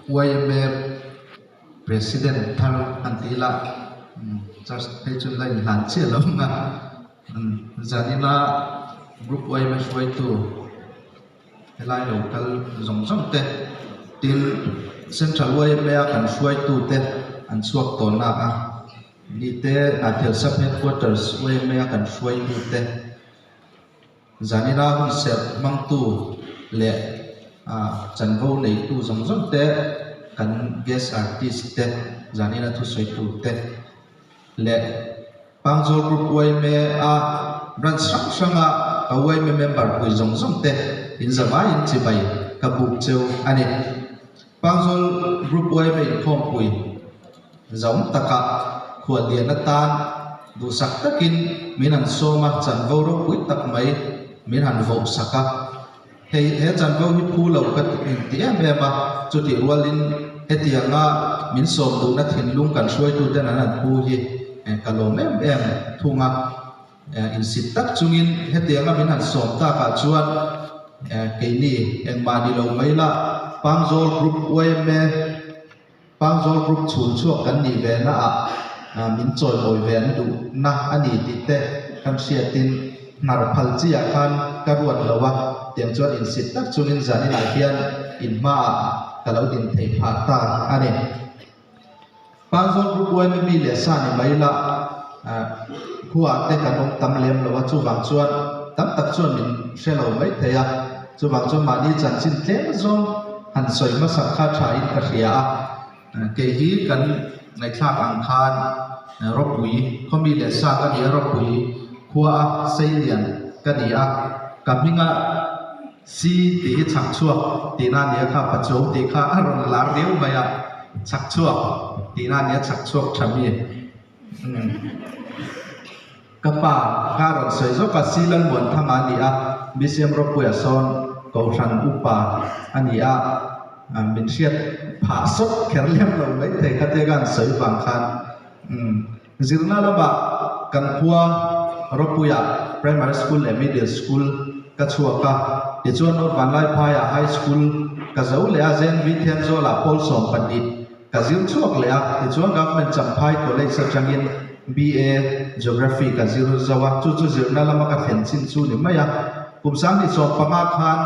Yma President thar an tih ila church phei chu la inhlan chiah lo ang a zanina group yma hruaitu helai lo kal zawng zawng te tin central yma a kan hruaitu te an chhuak tawhna a ni te Hnahthial sub headquarters yma a kan hruaitu te. Zanina hun serh hmangtu leh chanvo neitu zawng zawng te, kan guest artist te, zanina thusawitu te leh Pangzawl Group yma a branch hrang hranga ka yma member pui zawng zawng te inzavaiin chibai ka buk cheu a ni. Pangzawl Group yma inkhawmpui Zawng taka khuallian atan duhsak takin min han sawm a, chanvo ropui tak mai min han vohsak a. Hei he chanvo hi phu lo ka inti em em a, chutih rualin hetianga min sawm duhna thinlung kan hruaituten an han phu hi ka lawm em em thung a. Insit tak chungin hetianga min han sawm takah chuan keini engmah ni lo mai la, Pangzawl Group yma, Pangzawl Group chhun chhuak kan nih ve naah min chawimawi ve an duhna a ni tih te kan hriatin hnar phal chiah khan ka ruat lo a, tiang chuan insit tak chungin zaninah hian in hmaah ka lo din thei phah ta a ni. Pangzawl Group yma mi leh sa ni mai la khuaah te kan awm tam lem lo a, chuvang chuan tam tak chuan min hre lo mai thei a, chuvang chuan mahni chanchin tlem zawng Han sawi hmasak kha thain ka hria a, kei hi kan ngaihthlak ang khan ropui khawmi leh sa ka ni a, ropui khua a seilian ka ni a, ka hminga si tih hi chhak chhuak tihna a ni a kha, pachuau tih kha a rawn lar riau mai a, chhak chhuak tihna a ni a, chhak chhuak tha mi. Ka pa kha rawn sawi zawk a, Silan Muanthanga a ni a, BCM Ropuia sawn Kohhran upa a ni a, min hriat phah sawt kher lem lo mai thei kha tia ka han sawi vang khan zirna lamah kan khua Ropuia Primary School leh Middle School ka chhuak a, tichuan North Vanlaiphaiah High School ka zo leh a, ZNV Thenzawl-ah pawl 12 Ka zir chhuak leh a, tichuan Government Champhai College atangin BA Geography ka zir zo a, chu chu zirna lama ka thlen chin chu ni mai a. Kum 2015 khan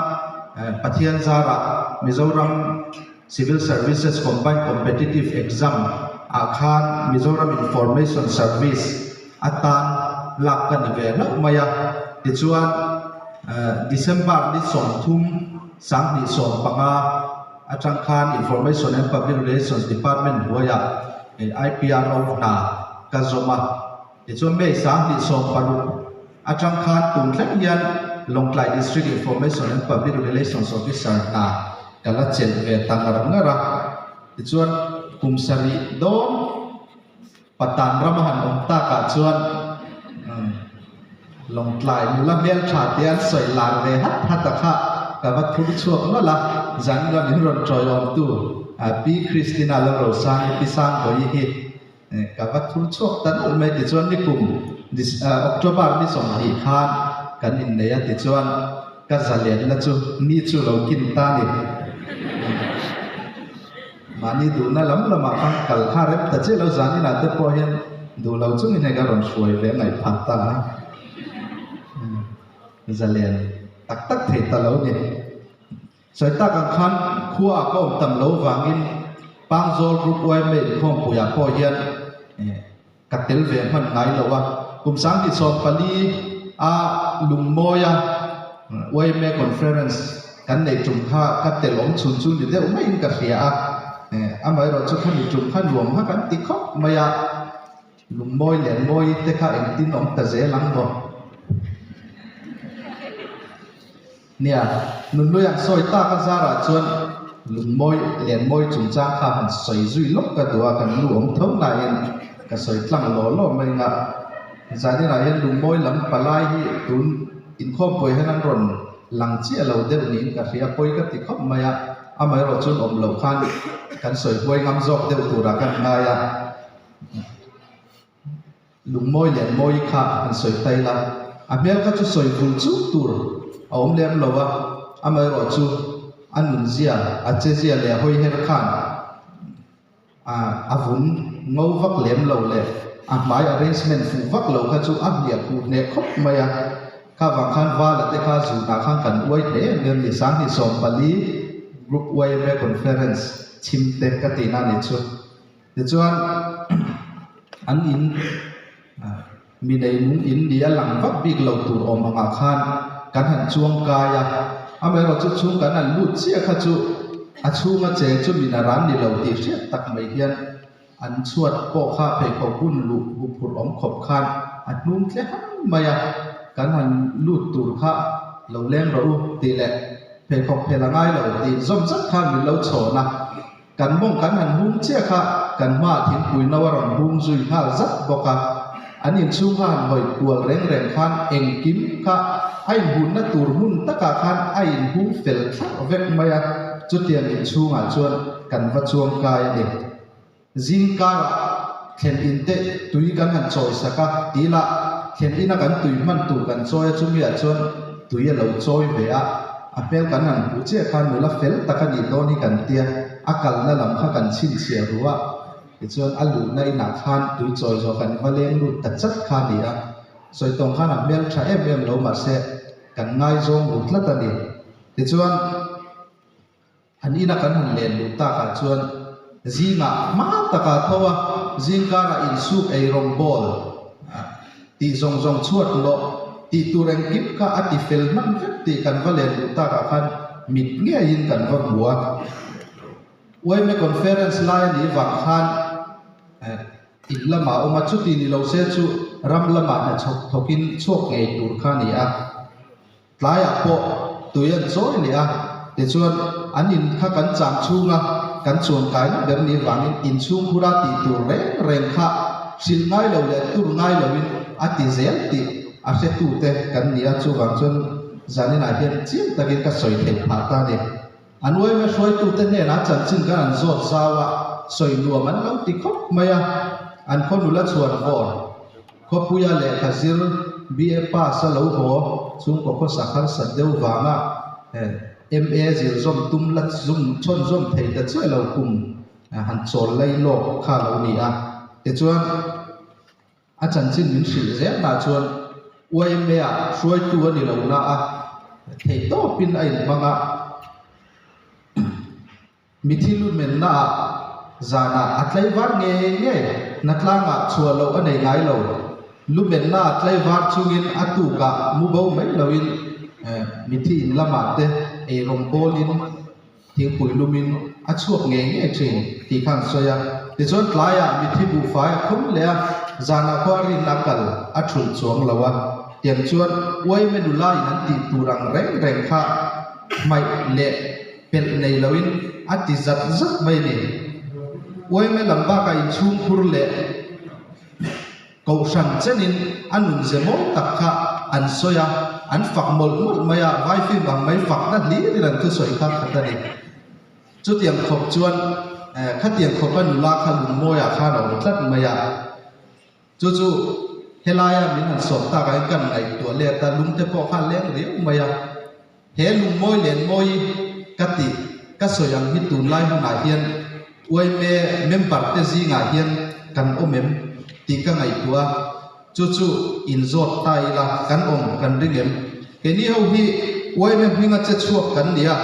Pathian zarah Mizoram Civil Services Combined Competitive Exam ah khan Mizoram Information Service atan lak ka ni ve hlauh mai a, tichuan December ni 30, 2015, Atang khan Information and Public Relations Department hnuaiah IPRO hna ka zawm a, tichuan May 2016 atang khan tun thleng hian Lawngtlai District Information and Public Relations Officer hna ka la chelh ve ta ngar ngar a, tichuan kum sarih dawn Patan rama han awm takah chuan Lawngtlai nula hmeltha te an sawi lar ve hat hat a kha ka va thur chhuak nawlh a, zan lam in rawn tawiawmtu Pi Christina Lalrosangi Pi Sangbawi hi ka va thur chhuak ta nawlh mai tichuan nikum October ni 20 khan kan innei a tichuan ka zalenna chu ni chu lo kin ta ni. Mahni duhna lam lamah khan kal kha rem ta chiah lo, zan inah te pawh hian duh lo chungin hei ka rawn hruai ve ngaih phah ta a, zalen tak tak thei ta lo ni. Sawi tak ang khan khuaah ka awm tam lo vangin Pangzawl Group yma inkhawmpuiah pawh hian ka tel ve hman ngai lo a, kum 2014 a Lungmawia yma conference kan neih tum kha ka tel awm chhun chu ni deuh maiin ka hria a, amaherawh chu khami tum kha nuam kha kan ti khawp mai a, Lungmawi leh Mawi te kha engtin awm ta zel ang maw? Nia, nunui an sawi tak a zarah chuan Lungmawi Lenmawi chungchang kha han sawi zui lawk ka duh a, kan nu awm tho nain ka sawi tlang law law mai nga. Zaninah hian Lungmawi lam palai hi tun inkhawmpuai hian an rawn lang chiah lo deuh niin ka hria, pawi ka ti khawp mai a, amaherawh chuan awm loh khan kan sawi huai ngam zawk deuh turah kan ngai a. Lungmawi leh Mawi kha han sawi ta ila, a hmel kha chu sawi vul chuk tur a awm lem lo a, amaherawh chu A nunzia, a chezia leh a hawiher khan a vun ngo vak lem lo leh a hmai arrangement fuh vak lo kha chu a hliah khuh hneh khawp mai a. Kha vang khan Vala te kha zunah khan kan uai hle em em ni, 2014 Group YMA Conference chhim te ka tihna a nih chu. Tichuan an in mi neinung in ni a lang vak bik lo tur awm angah khan kan han chuang kai a, amaherawh chu chhung kan han lut chiah kha chu a chhunga cheng chu min a ran ni lo tih hriat tak mai hian an chhuat pawh kha pheikhawk bun luh huphurh awm khawp khan a hnum tle han mai a, kan han lut tur kha lo leng rawh u tih leh pheikhawk phel a ngai lo tih zawm zat khan min lo chhawn a. Kan mawng kan han hung chiah kha kan hmaah thingpui no a rawn hung zui nghal zat bawk a. An inchhung kha han hawi kual reng reng khan engkim kha a inhunna tur hmun takah khan a inhung fel thlauh vek mai a, chutiang inchhungah chuan kan va chuang kai a ni. Zing karah thlen in te tui kan han chawi sak a, tih lah thlen ina kan tui hman tur kan chawi a, chumiah chuan tui a lo chawi ve a. A hmel kan han hmuh chiah khan nula fel tak a nih dawn hi kan tia, a kalna lam kha kan chhinchhiah ru a, tichuan a luhna inah khan tui chawi zawh kan va leng lut ta chat kha a ni a, sawi tawng khan a hmel tha em em lo mahse kan ngaizawng ru tlat a ni. Tichuan an ina kan han len luh takah chuan zingah hma takah tho a, zingkarah insuk eirawngbawl tih zawng zawng chhuat lawh tih tur engkim kha a ti fel hman vek tih kan va len duh takah khan mit ngeiin kan va hmu a. Uaime conference lai a nih vang khan in lamah a awm a, chuti ni lo se chu ram lamah hna chhawk thawkin chhuak ngei tur kha a ni a. Tlaiah pawh tui an chawi leh a, tichuan an in kha kan cham chhunga kan chuan kaina ber ni vangin inchhung khura tih tur reng reng kha hrilh ngai lo leh tur ngai loin a ti zel tih a hretute kan ni a, chuvang chuan zaninah hian chiang takin ka sawi theih phah ta a ni. An uaime hruaitute hnenah chanchin kan an zawt zau a, sawi nuam an lo ti khawp mai a, an khaw nula chhuan vawr. Khawpuia lehkha zir BA pass a lo haw chhungkaw khawsak harsat deuh vanga MA zir zawm tum la zum chhawn zawm thei ta chiah lo kum han chawl lai lawk kha a lo ni a. Tichuan a chanchin min hrilh zel hna chuan YMA ah hruaitu a ni lo na a, theihtawpin a inhmang a. Mithi lumennaah zanah a tlaivar ngei ngei, hnatlangah chhuah loh a nei ngai lo. Lumennaah tlaivar chungin a tukah mu bo mai loin mithi in lamah te eirawng bawlin thingpui lumin a chhuak ngei ngei thin tih kha an sawi a. Tichuan tlaiah mithi buhfai a khawm leh a, zanah khua rin a kal a thulh chuang lo a. Tiang chuan uaime nula in an tih tur ang reng reng kha hmaih leh pelh nei loin a ti zat zat mai a ni. Uaime lam bakah inchhungkhur leh kohhran chenin a nunze mawi tak kha an sawi a, an fak mawlh mawlh mai a, vai film ang mai fakna hlirin an thusawi kha khat a ni. Chutiang khawp chuan khatiang khawpa nula kha lungmawiah khan a awm tlat mai a. Chu chu helaia min han sawm tak ah hian kan ngaihtuah let a, lungte pawh kha a leng riau mai a. He lungmawi len mawi ka tih ka sawi ang hi tunlai hunah hian yma member te zingah hian kan awm em tih ka ngaihtuah a, chu chu inzawt ta ila kan awm kan ring em? Keini ho hi yma hminga che chhuak kan ni a,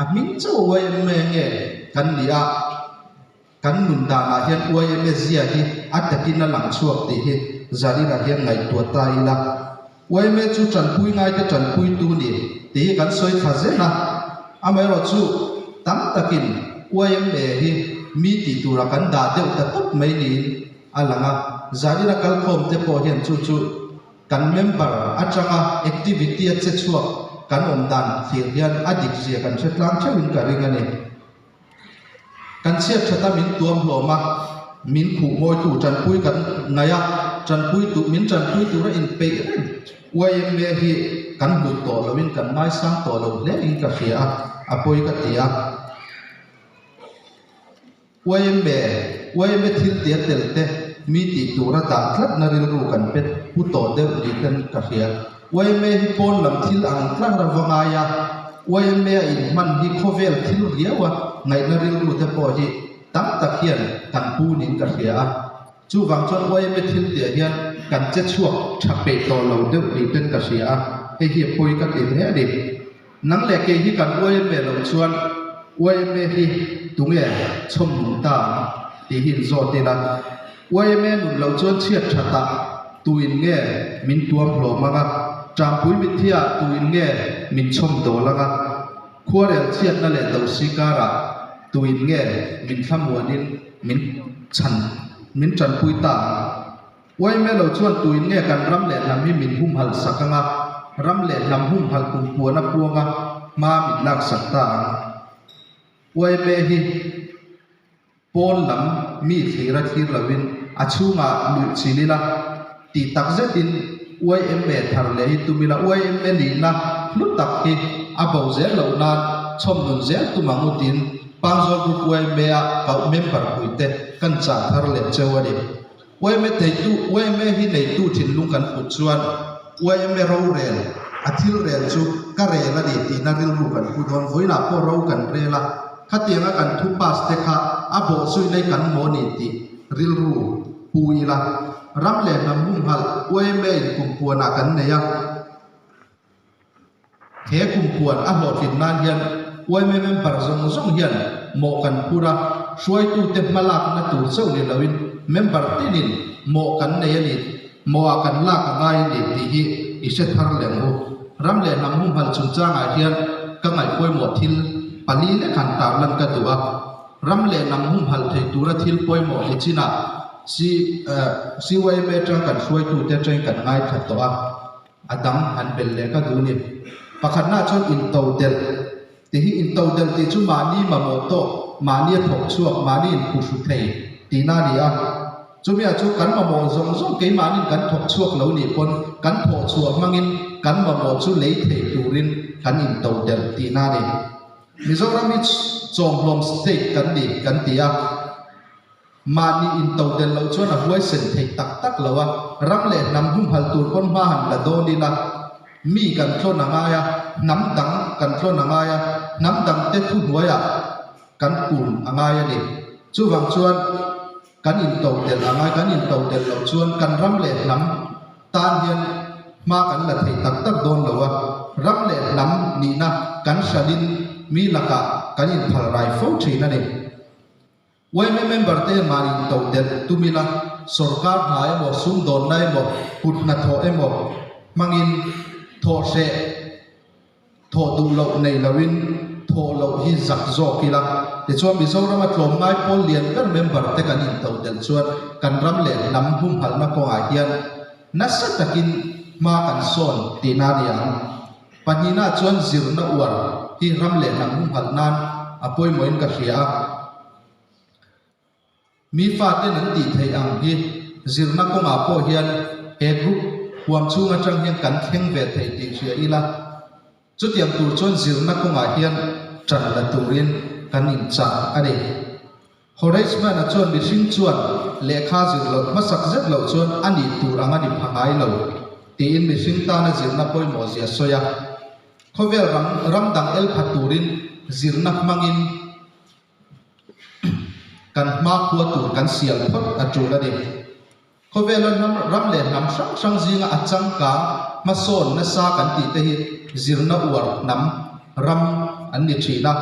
a hming chauh yma nge kan ni a? Kan nun danah hian YMA zia hi a takin a lang chhuak tih hi Zarina hian ngaihtuah ta ila. YMA chu tanpui ngaite tanpuitu ni tih hi kan sawi thla zel a, amaherawhchu tam takin YMA hi mi tih tura kan dah deuh ta tawp mai niin a lang a. Zarina kalkhawm te pawh hian chu chu kan member atanga activity a che chhuak kan awm dan thlir hian a dik zia kan hre tlang theuhin ka ring a ni. Kan chhiat that a min tuam hlawm a, min khuh mawitu tanpui kan ngaih a, tanpui tu min tanpui tura inpeih reng YMA hi kan hlut tawh loin kan ngaisang tawh lo hle in ka hria a, a pawi ka ti a. YMA, YMA thil tia tel te mi tih tura dah tlatna rilru kan pet pu tawh deuh ni ten ka hria. YMA hi pawn lam thil ang tlang rava ngai a. YMA a inhman hi khawvel thil riau a ngaihna rilru te pawh hi tam tak hian kan pu niin ka hria a. Chuvang chuan YMA thil tihah hian kan che chhuak tha peih tawh lo deuh ni ten ka hria a, hei hi a pawi ka ti hle a ni. Nang leh kei hi kan YMA lo chuan YMA hi tunge chhawm nun ta ang tih hi inzawt ila, YMA nun lo chuan chhiat thatah tuin nge min tuam hlawm ang a, Ṭangpui mithiah tuin nge min chhawm dawl ang a, khuarel chhiatna leh dosi karah tuin nge min thlamuanin min chhan min ṭanpui ta ang. Uaime lo chuan tuin nge kan ram leh hnam hi min humhalh sak anga, ram leh hnam humhalh kum puan a puanga hma min lak sak ta ang. Uaime hi pawn lam mi thlir a thlir loin a chhungah luh chin ila tih tak zetin YMA thar leh hi tum ila YMA nihna hlu tak hi a bo zel loh nan chhawm nun zel tum ang u tiin Pangzawl Group YMA a koh member puite kan chah thar leh cheu a ni. Yma neitu yma hi neitu thinlung kan put chuan yma rorel a thil rel chu ka rel a ni tihna rilru kan pu dawn. Vawiinah pawh ro kan rel a, khatianga kan thu pass te kha a bawh zui nei kan maw ni tih rilru pu ila. Ram leh hnam humhalh yma in kumpuanah kan nei a. He kumpuan a hlawhtlin nan hian yma member zawng zawng hian mawh kan phur a, hruaitute hmalakna tur chauh ni loin member tinin mawh kan nei a ni, mawhah kan lak a ngai a ni tih hi i hre thar leh ang u. Ram leh hnam humhalh chungchangah hian ka ngaihpawimawh thil pali lek han tarlan ka duh a, ram leh hnam humhalh thei tura thil pawimawh ni chinah CYMA atang kan hruaitute atangin kan ngaithla tawh a. A dang han belh leh ka duh ni. Pakhatna chuan into delh tih hi into delh tih chu mahni mamawh tawh, mahni a thawk chhuak, mahni inphuhru thei tihna a ni a. Chumia chu kan mamawh zawng zawng keimahnin kan thawk chhuak lo nih pawn kan thawh chhuah hmangin kan mamawh chu lei thei turin kan into delh tihna a ni. Mizoram hi chawmhlawm state kan ni kan ti a. Mahni intodelh loh chuan a huaisen theih tak tak lo a, ram leh hnam humhalh tur pawn hma han la dawn ila, mi kan tlawn a ngai a, hnam dang kan tlawn a ngai a, hnam dangte thuhnuaiah kan kun a ngai a ni. Chuvang chuan kan intodelh a ngai, kan intodelh loh chuan kan ram leh hnam tan hian hma kan la thei tak tak dawn lo a, ram leh hnam nihna kan hralhin mi lakah kan inphalrai fo thin a ni. Yma member te mahni to delh tum ila, sorkar hna emaw, sumdawnna emaw, kut hnathawh emaw hmangin thawh hreh, thawh duh loh nei loin thawh loh hi zak zawk ila. Tichuan Mizorama tlawmngai pawl lian ber member te kan into delh chuan kan ram leh hnam humhalhna kawngah hian nasa takin hma kan sawn tihna a ni ang. Pahnihna chuan zirna uar hi ram leh hnam humhalh nan a pawimawhin ka hria a. Mi faten an tih theih ang hi zirna kawngah pawh hian he group huam chhung atang hian kan thleng ve thei tih hria ila, chutiang tur chuan zirna kawngah hian tan la turin kan inchah a ni. Horace Mann-a chuan mihring chuan lehkha zir loh hmasak zet loh chuan a nih tur ang a ni pha ngai lo tiin mihring tana zirna pawimawh zia sawi a. Khawvel ram ram dang el pha turin zirna hmangin kan hmakhua tur kan sial phawt a tul a ni. Khawvela hnam ram leh hnam hrang hrang zinga a changkang hmasawn nasa kan tih te hi zirna uar hnam ram an ni thin a.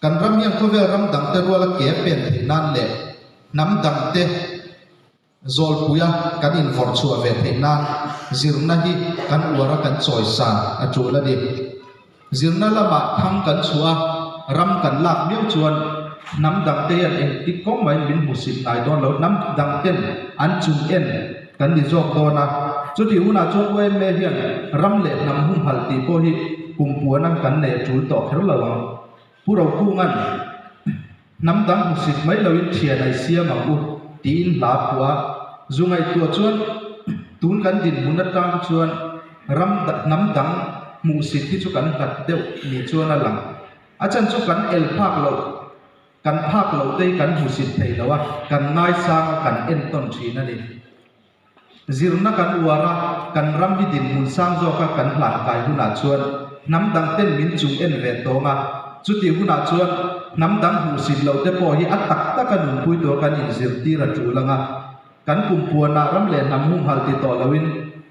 Kan ram hian khawvel ram dangte ruala ke pen theih nan leh hnam dangte zawlpuia kan invawrh chhuah ve theih nan zirna hi kan uara kan chawisan a tul a ni. Zirna lamah thang kan chhuah a, ram kan lak miau chuan hnam dangte hian engtik kawng mahin min hmusit ngai dawn lo, hnam dangten an chung en kan ni zawk dawn a. Chutih hunah chuan YMA hian ram leh hnam humhalh tih pawh hi kum puana kan nei a tul tawh kher lo ang. Pu Rokunga'n hnam dang hmusit mai loin thian ai siam ang u tiin hla phuah a, zu ngaihtuah chuan tun kan dinhmun atang chuan ram hnam dang hmuhsit hi chu kan hlat deuh ni chuan a lang. A chan chu kan el phak loh, kan phak loh te hi kan hmusit thei lo a, kan ngaisang a, kan entawn thin a ni. Zirna kan uar a, kan ram hi dinhmun sang zawka kan hlan kai hunah chuan. hnam dang ten min chung en ve tawng a, chutih hunah chuan hnam dang hmuhsit loh te pawh hi a tak taka nunpui tur kan inzirtir a tul ang a. Kan kumpuanah ram leh hnam humhalh ti tawh loin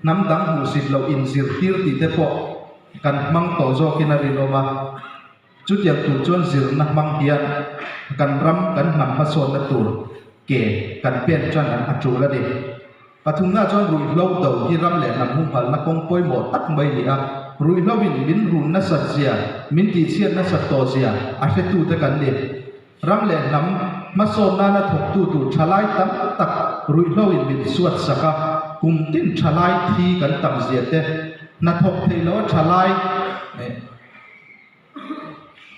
hnam dang hmuhsit loh inzirtir tih te pawh kan hmang tawh zawkin a rinawm a. Chutiang tur chuan zirna hmang hian kan ram kan hnam hmasawnna tur ke kan pen tan a tul a ni. Pathumna chuan ruihhlo do hi ram leh hnam humhalhna kawng pawimawh tak mai a ni a. Ruihhlo in min run nasat zia, min tihchhiat nasat tawh zia a hretute kan ni. Ram leh hnam hmasawn nana thawktu tur thalai tam tak ruihhlo in min suat sak a, kum tin thalai thi kan tam zia te, hnathawk thei lo a thalai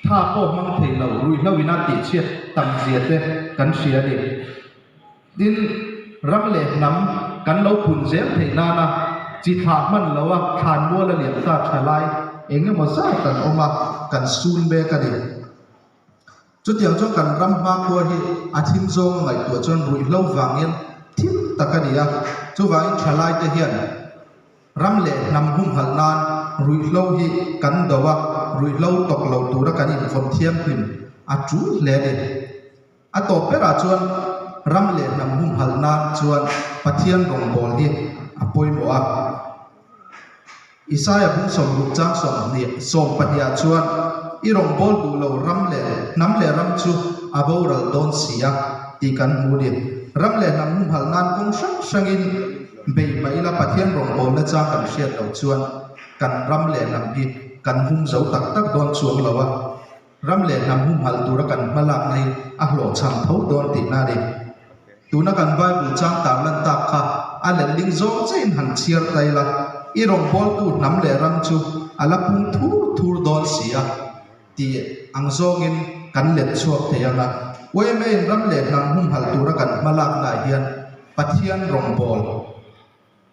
Tha pawh hmang thei lo, ruihhlo ina tihchhiat tam zia te kan hria a ni. Tin, ram leh hnam kan lo pun zel theih nana chi thlah hman lo a thlan mual a liam ta tha lai eng emaw zat kan awm a, kan sun mek a ni. Chutiang chuan kan ram hmakhua hi a thim zawng a ngaihtuah chuan ruihhlo vangin thim tak a ni a, chuvangin thalaite hian Ram leh hnam humhalh nan ruihhlo hi kan do a, ruihhlo tawk lo tura kan invawn thianghlim a tul hle a ni. A tawp berah chuan ram leh hnam humhalh nan chuan Pathian rawngbâwl hi a pawimawh a. Isaia bung sawmruk chang 28 ah chuan, I rawngbâwl duh lo ram leh hnam leh ram chu a boral dawn si a, tih kan hmu a ni. Ram leh hnam humhalh nan kawng hrang hrangin, Bei mah ila Pathian rawngbawlna chang kan hriat loh chuan kan ram leh hnam hi kan hum zo tak tak dawn chuang lo a, ram leh hnam humhalh tura kan hma lakna hi a hlawhchham tho dawn tihna a ni. Tuna kan Bible chang tarlan tak kha a letling zawng chiahin han chhiar ta ila, i rawngbawltu hnam leh ram chu a la pung thur thur dawn si a tih ang zawngin kan let chhuak thei ang a. Yma in ram leh hnam humhalh tura kan hma laknaah hian Pathian rawngbâwl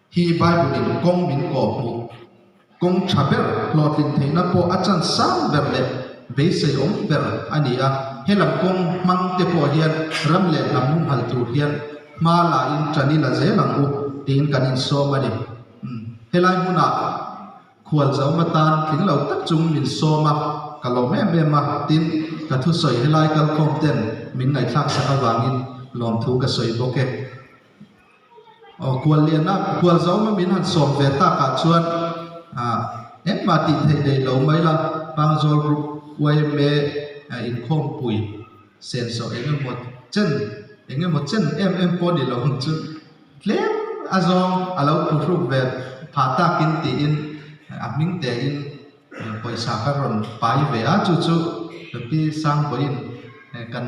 hi Bible in kawng min kawh hmuh, kawng ṭha ber, hlawhtlin theihna pawh a chan sang ber leh beisei awm ber a ni a. He lam kawng hmang te pawh hian ram leh hnam humhalh tur hian hma la in ṭan i la zel ang u tiin kan insawm a ni. Helai hmunah Khualzawm atan tling lo tak chung min sawm a, ka lawm em em a, tin, ka thusawi helai kalkhawm ten min ngaihthlak sak avangin lawmthu ka sawi bawk e. Aw, Kualliana, Khualzawma min han sawm ve takah chuan ah engmah tih theih nei lo mai la, Pangzawl Group yma inkhawmpui senso eng emaw chen, eng emaw chen em em pawh ni lo ang chu. Tlem a zawng a lo phuhruk ve phah takin tiin a hming tein pawisa ka rawn pai ve a, chu chu Pi Sangpuiin kan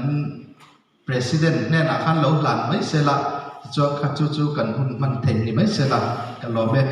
President hnenah khan lo hlan mai se la, tichuan kha chu chu kan hun hman theih ni mai se la ka lawm e.